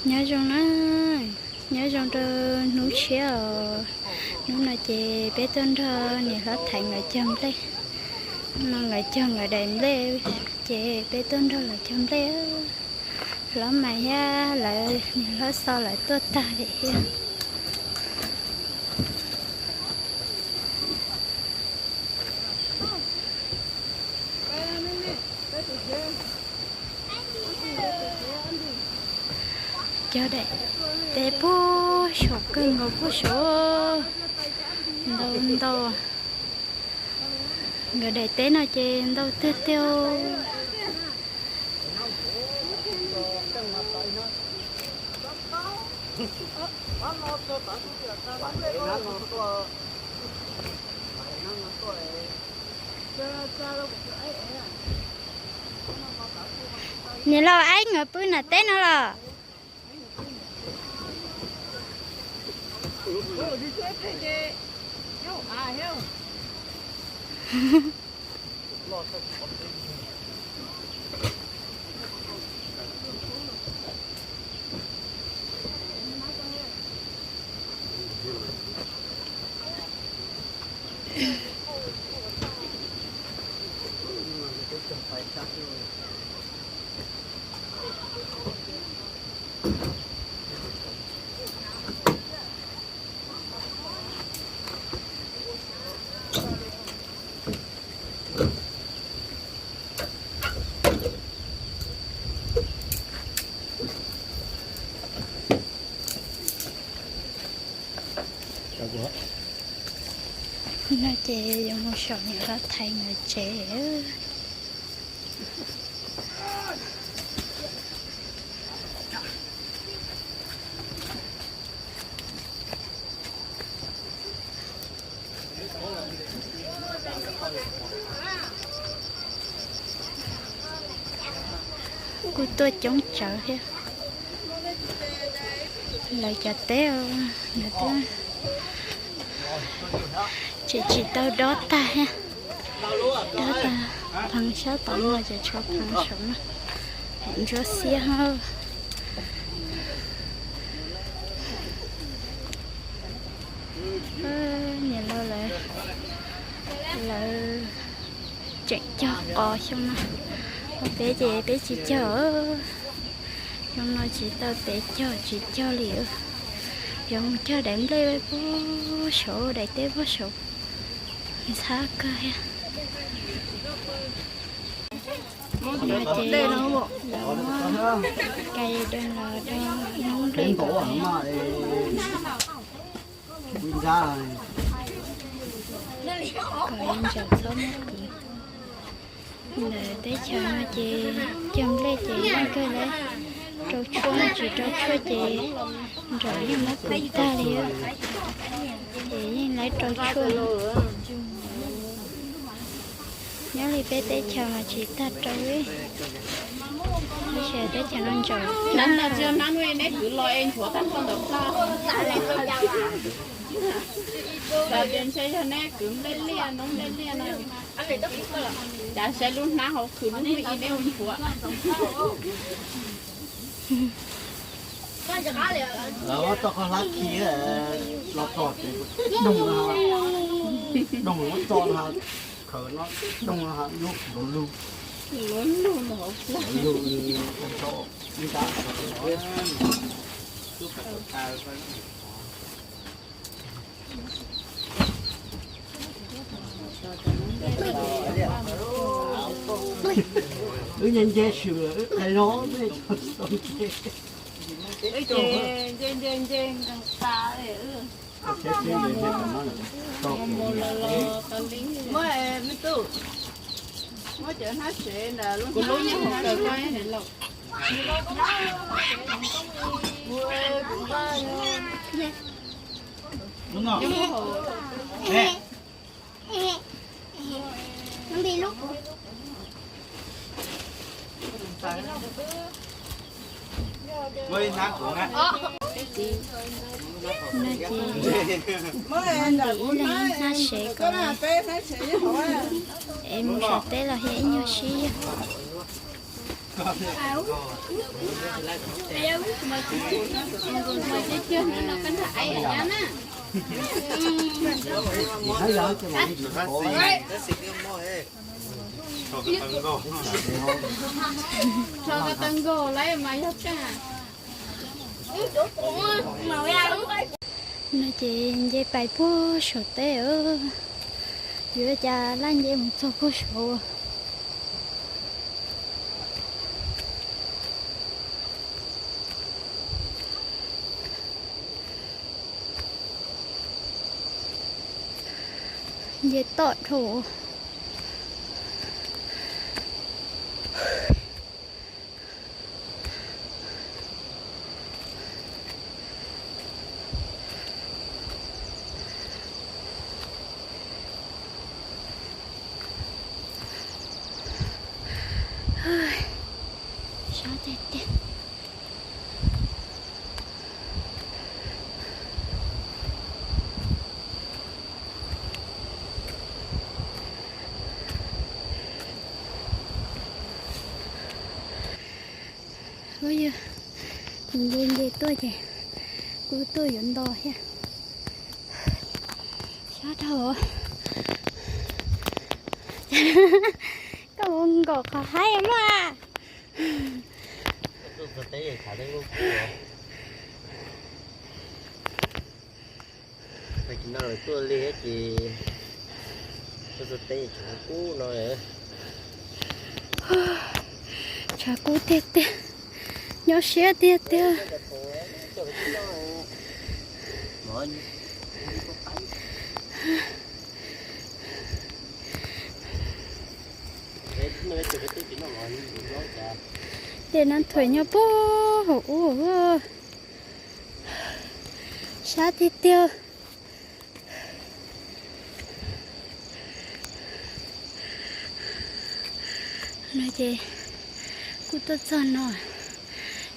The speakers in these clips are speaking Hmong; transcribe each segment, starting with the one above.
Nyob zoo na, nyob zoo rau hnub tshiab os. Hnub no ces peb tuaj nrog niam hlob Thaiv nkawd cog nplej. No nkawd cog nkawd daim nplej, ces peb tuaj nrog lawv cog nplej. Hlob Maiv thiab lawv niam hlob Xo lawv tuaj tag li thiab. Cog daim teb puag saum kawg nkaus puag saud. Ntau ntau. Nkawd daim teb no ces ntau tiag tiag. Niam laus Aib nkawd pw nram teb no los? No ces yuav mus saum niam hlob Thaiv nkawd tsev. Kuj tuaj coob tsawv thiab. Lawv cov teb, lawv teb tseem tsis tau dob tag thiab. Dob tag, pheev sab tom no ces tshuav pheev saum no. Ntsuab xiab hab. Niam laus lawv, lawv tseem cog qos xyoo no. Ho peb ces peb tsis cog. Xyoo no tsis tau peb cog, tsis cog li. Yuav mus cog daim nplej puag saud, daim teb puag saud. Ntxhab kawg thiab. No ces lawv muab cai dej los rau noob nplej kom, kom ntsaum txhob muab qhwv. Ntawm teb chaws no ces cog nplej ces yeej kawg li, rau tshuaj, tsis rau tshuaj ces ntsaum yeej muab qhwv tag li. Ces yeej lawv rau tshuaj. Nyob li peb teb chaws mas tsis tag rau li. Tab sis teb chaws no ntsaum. Hnub no tsis yog hnub no neb kwv los es nchuav tag nrho ntawm plab. Los tias ntshe yog neb kwv nplej liaj, noob nplej liaj no. Cas saib lub hnab hauv khwv lub hnub ib neb ua nchuav. Lawv muab tau qhov hlab khi los txog ces doog, doog muab txo no, khaws no doog no lub lug, lug ib nrab. Wb nce nce swm, wb qe zog, wb tsis tau nce. Wb ces nce nce nce nkees tas li. Muab me tub, muab cov hnab sev ntawm lub, kuv lub nyob hauv kawg koj ib hev lauj. No ces ib leeg ib hnab sev kom es mus saum teb los thiaj ib nyuag sib yog. No ces nce pais puag saum teb, yuav cas laj nce mus txog puag saud. Nce toj dhau. Sab tiag tiag. Ua yog nce nce tuaj ces kuv tuaj yuav nto thiab. Sab dhau. Koj mus nkaum qhov haib mas. Tag kis no lawv tuaj li ces tuaj txog teb tshav kub no. Tshav kub tiag tiag, nyuaj siab tiag tiag. Dej Nab Thuam nyob puag hauv ub, sab tiag tiag. No ces kuj tuaj txog no,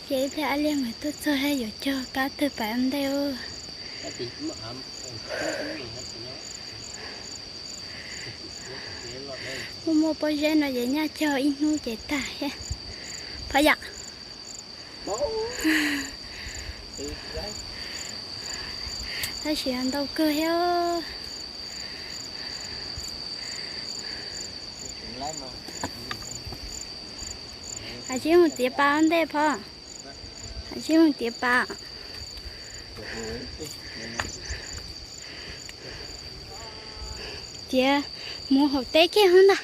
ces ib pliag Ab Liag mam tuaj txog thiab yuav cog kab twg pais ua ntej. Muaj muaj pob zeb no ces nyaj cog ib hnub ces tag thiab. Phaj yam. Tab sis ntau kawg thiab. Has sib mus tiav pas ntej phom. Has sib mus tiav pas. Tiav mus hauv teb kiag hov ntag.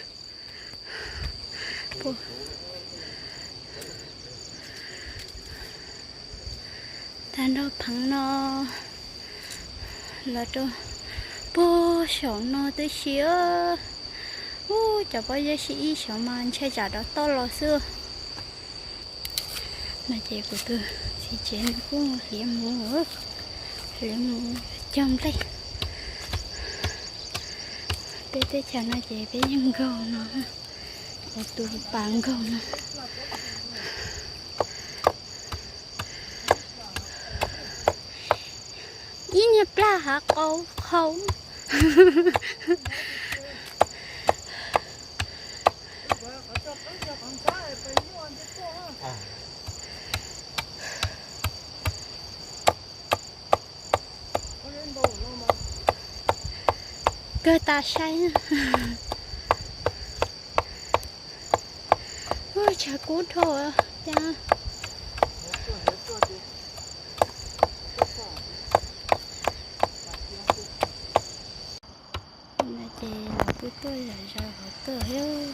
Tag nrho pheev no los rau puag saum no tib si. Ub, cov pob zeb sib ib saum mas ntshai tsam rov toj los xwb. No ces kuv tus txiv tsev nws kuj hliv mus, hliv mus cog nplej. Peb teb chaws no ces peb yeej nkaug no, tus pas nkaug no. Ib niag plag hav qau qhau. Kawg tas saib. Tshav kub dhau cas. No ces lawv kuj tuaj zom zaws hov tuaj thiab.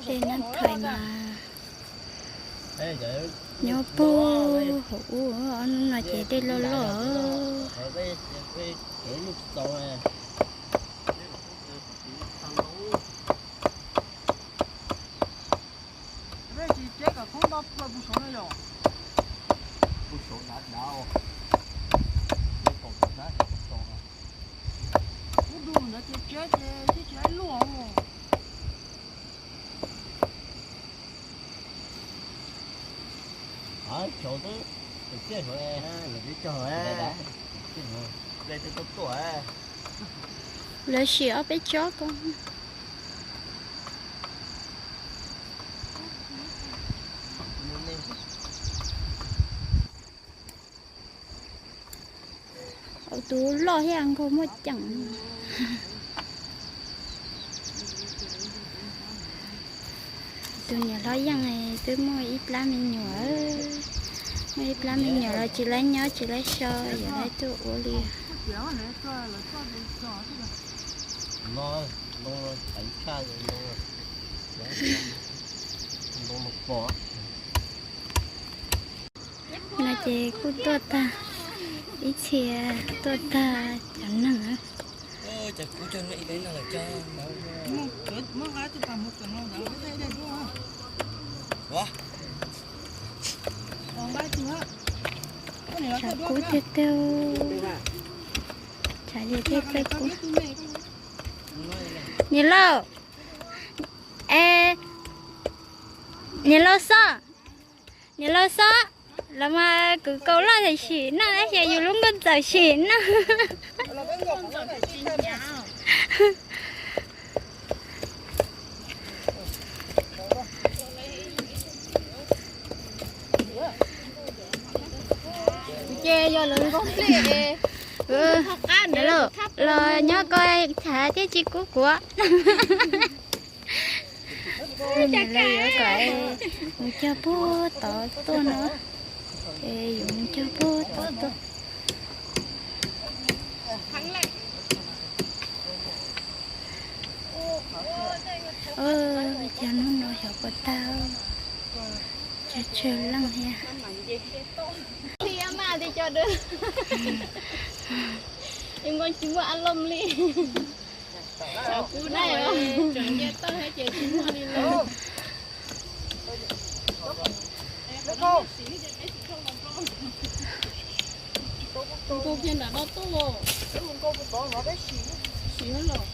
Ces Nab Thuam mas nyob puag hauv ub, ob hnub no ces dej loj loj. Lawv sim ob peb tsob ko. Au, tus loj thiab nkaus muaj ceem. Tus niam hlob Yeej twb muaj ib plab me nyuam, muaj ib plab me nyuam los tsis laib nyob tsis laib so, yuav laib tuaj ua li. No ces kuj tuaj tag, ib txhia tuaj tag cov neeg. Tshav kub tiag tiag, tshav tiag tiag kub. Niam laus, niam laus Xob, niam laus Xob, los mas kuv kaus loj txawm sim neej, xyov yus lub nkauj txawm sim neej. Ces yog lawv nkaug nplej, los nyob ko, tshav thiaj tsis kub kuav. Nws yuav kom mus cog puag tod tuaj no, es yuav mus cog puag tod tuaj. Cog hnub no xyov puas tag, tsawg tsawg leej thiab. Nkaus tsis muaj a lom li. Tseem nce toj thiab ces tsis muaj li lawm. Nkaus kiag nram no tuaj. Sim los.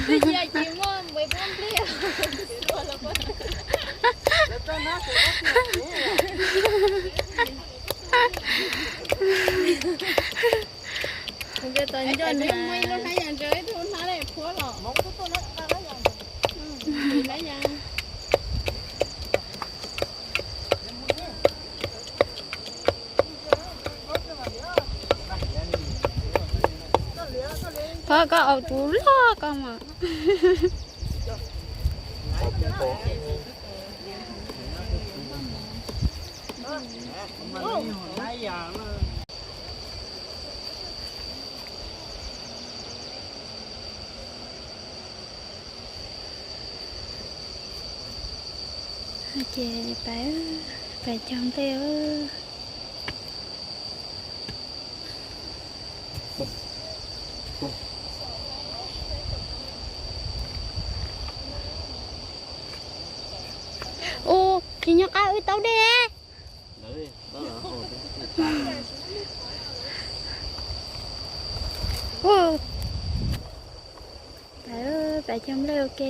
Twb yog tsis muaj npe pob nplij. Kuv nco ntsoov ib tug hnab phuab los. Phob koj aus tus loj koj mas. Ces pais, pais cog nplej. Ua, tsis nyob qab wb taub dej. Pais, pais cog nplej ua ke.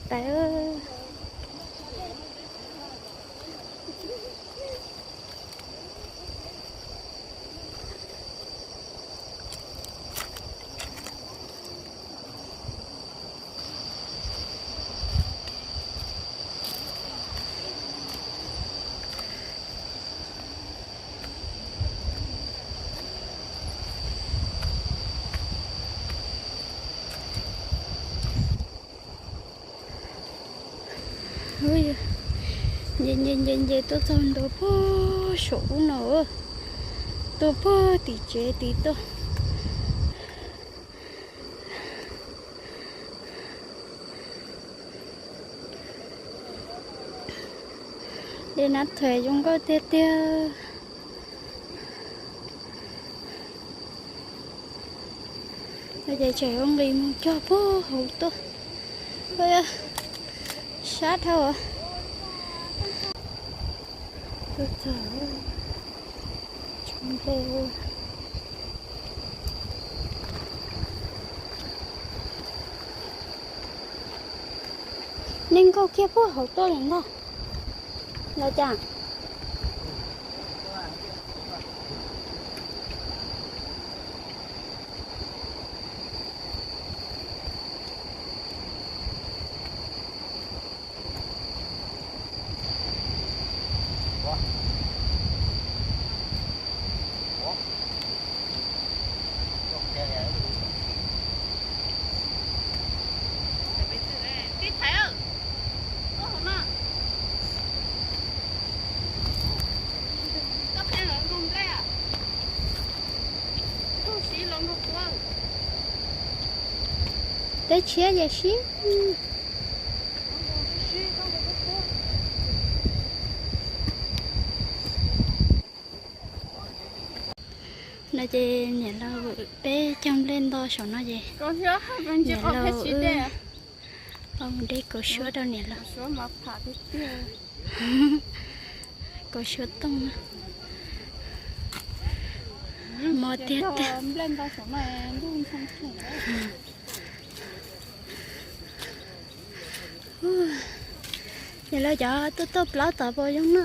Pais. Nce nce nce nce tuaj txog ntua puag saum ub no, tuaj puag tim tsev tid tuaj. Dej nab thuav zoo nkauj tiag tiag. Ces tseem ua nqis mus cog puag hauv tuaj. Sab dhau. Tuaj txog tsob nplej. Nej nkaug kiag puag hauv tuaj lawm ntag los cas? Teb tshiab ces sib. No ces niam laus, peb cog nplej nto saum no ces niam laus wb mus de kaus suab rau niam laus. Kaus suab tooj no. Mos tiag tiag. Niam laus cov tuaj tuaj plaub tod puas zoo na?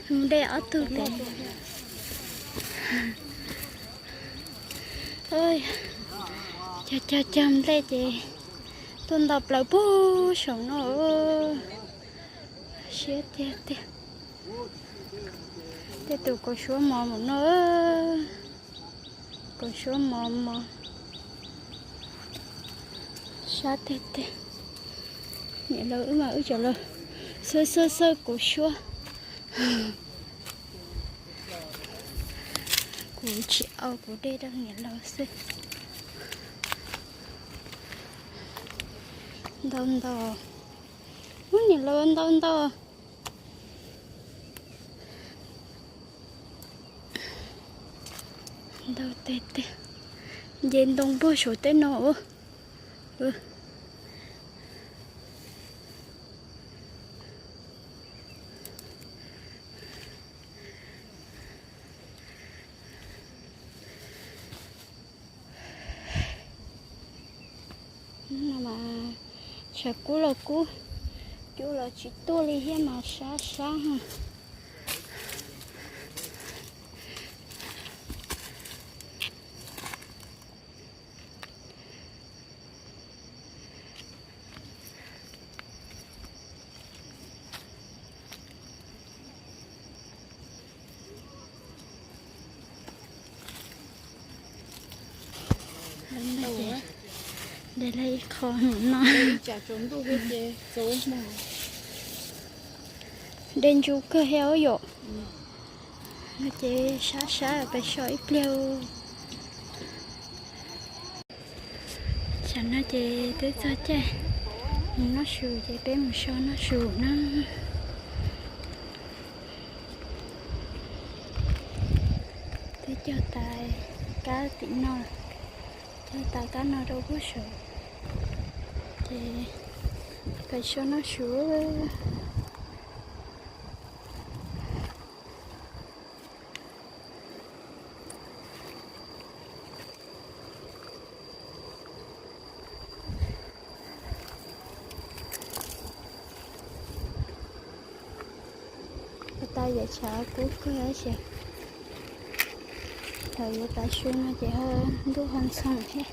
Mus de ob tug pem. Cog cog cog nplej ces tuaj nto plaws puag saum no. Siab tiag tiag. Tej tus kaus suab mos mus no. Kaus suab mos mos. Sab tiag tiag. Niam laus wb mas wb cov laus xawb xawb xawb kaus suab. Kuv tsis au, kuv de rau niam laus xwb. Ntau ntau. Ub, niam laus ntau ntau. Ntau tiag tiag. Nce ntoo puag saum tej no. No mas tshav kub los kub, cua los tsis tuaj li thiab mas sab sab. De lawm ib qho no. De ntsus kawg thiab yom. No ces sab sab pes so ib pliag. Tsam no ces twb txog caij mus noj su ces peb mus so noj su na. Twb cog tas kab tim no, cog tas kab no rau puag saud, ces peb so noj su. Ua tas yuav tshav kub kawg tab sis thaum yuav tav su no ces ho ntuj ho ntxhoo thiab.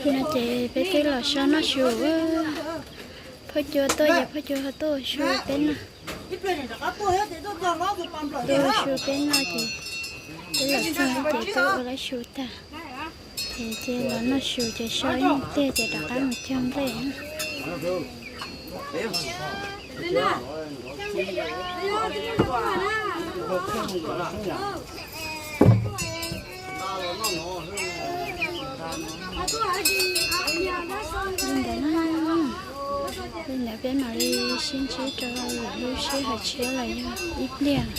No ces peb twb los so noj su. Phauj Cua tuaj ces Phauj Cua ho tuaj ua su peb noj. Tuaj ua su peb noj ces twb los txog ces twb ua lawv su tag. Ces cia los noj su ces so ib pliag ces rov qab mus cog nplej. Peb mam li sib ntsib rau lub sij hawm tshiab los yog ib pliag.